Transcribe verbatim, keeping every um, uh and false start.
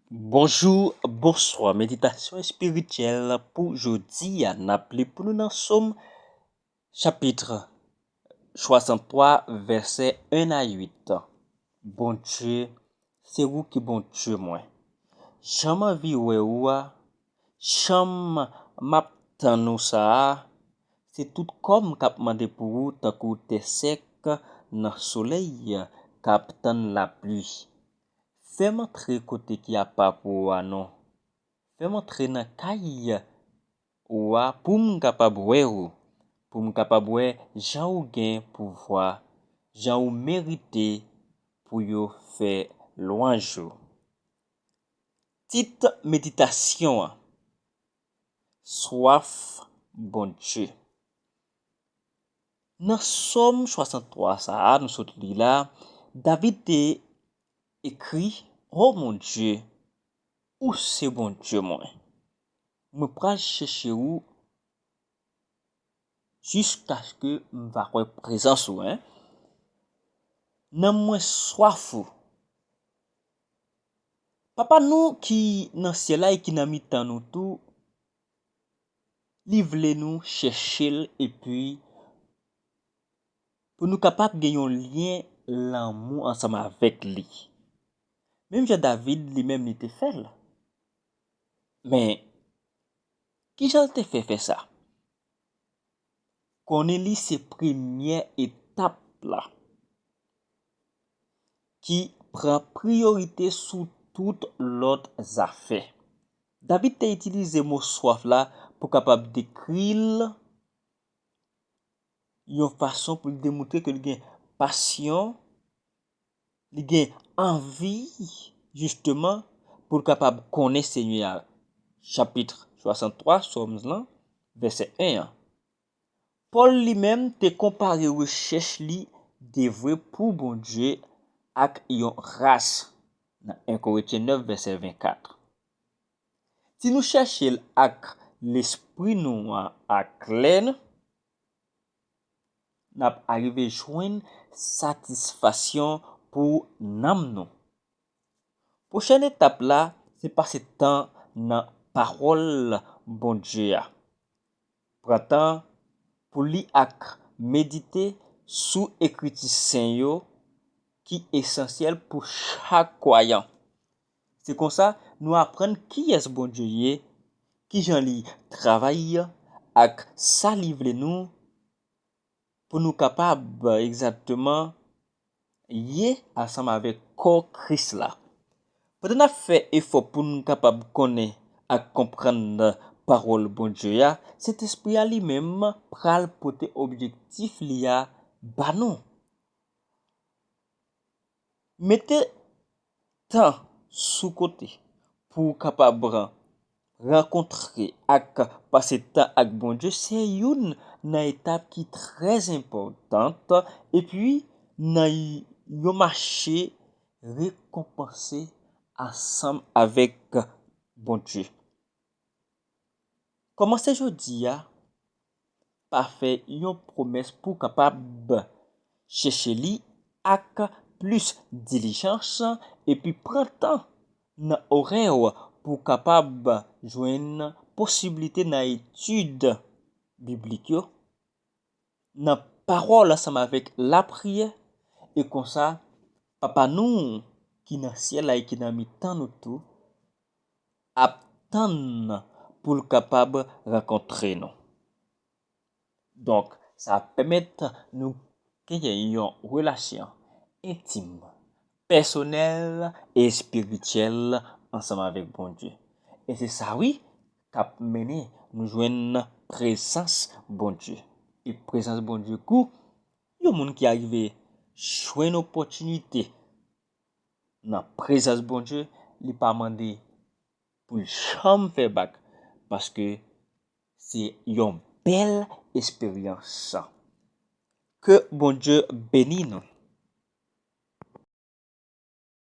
Bonjou, bonswa. Meditasyon espirityèl pou jodi a, n ap li pou nou nan Sòm chapit swasanntwa, vèsè en a uit. Bondye, se ou ki Bondye mwen. Jan m anvi wè ou a, jan m ap tann ou sa a, se tout kò m k ap mande pou ou tankou tè sèk nan solèy k ap tann lapli. Fè m antre kote ki apa pou ou a non. Fè m antre nan kay ou a pou m kapab wè ou, pou m kapab wè jan ou gen pouvwa, jan ou merite pou yo fè lwanj ou. Tit meditasyon an, swaf Bondye. Nan Sòm swasanntwa sa a, nou sot li la, David te ekri, O Bondye, ou se Bondye mwen. Mwen pral chèche ou jiskaske m va wè prezans ou, en. Nanm mwen swaf ou. Papa nou ki nan syèl la e ki nan mitan nou tou, li vle nou chèche l epi pou nou kapab gen yon lyen lanmou ansanm avèk li. Menm jan David li menm li te fè l. Men, ki jan l te fè fè sa? Konnen li se premyè etap la ki pran priyorite sou tout lòt zafè. David te itilize mo swaf la pou kapab dekri l yon fason pou l demontre ke li gen pasyon, li gen anvi, jisteman, pou l kapab konnen Senyè a. Chapit swasanntwa, Sòm lan, vèsè en an. Pòl li menm te konpare rechèch li devwe pou Bondye ak yon ras, nan en Korentyen nèf, vèsè vennkat. Si nou chèche l ak lespri nou an aklè, n ap arive jwenn satisfaksyon pou nanm nou. Pwochèn etap la, se pase tan nan pawòl Bondye a. Pran tan pou li ak medite sou ekriti sen yo ki esansyèl pou chak kwayan. Se konsa, nou aprann kiyès Bondye ye, kijan li travay ak sa li vle nou, pou nou kapab egzakteman ye ansanm avèk kò Kris la. Pandan n ap fè efò pou n kapab konnen ak konprann pawòl Bondye a, Sentespri a li menm pral pote objektif li a ba nou. Mete tan sou kote pou w kapab rankontre ak pase tan ak Bondye se youn nan etap ki trè enpòtan epi nan yon mache rekonpanse ansanm avèk Bondye. Kòmanse jodi a pa fè yon pwomès pou w kapab chèche li ak plis dilijans epi pran tan nan orè w pou w kapab jwenn posiblite nan etid biblik yo, nan pawòl ansanm avèk lapriyè, e konsa Papa nou ki nan syèl la e ki nan mitan nou tou ap tann pou l kapab rankontre nou. Donk, sa ap pèmèt nou genyen yon relasyon entim, pèsonèl e espirityèl ansanm avèk Bondye. E se sa, wi, k ap mennen nou jwenn prezans Bondye. E prezans Bondye gou, yon moun ki arive jwenn opòtinite nan prezans Bondye, li pa mande pou l janm fè bak, paske se yon bèl esperyans. Ke Bondye beni nou.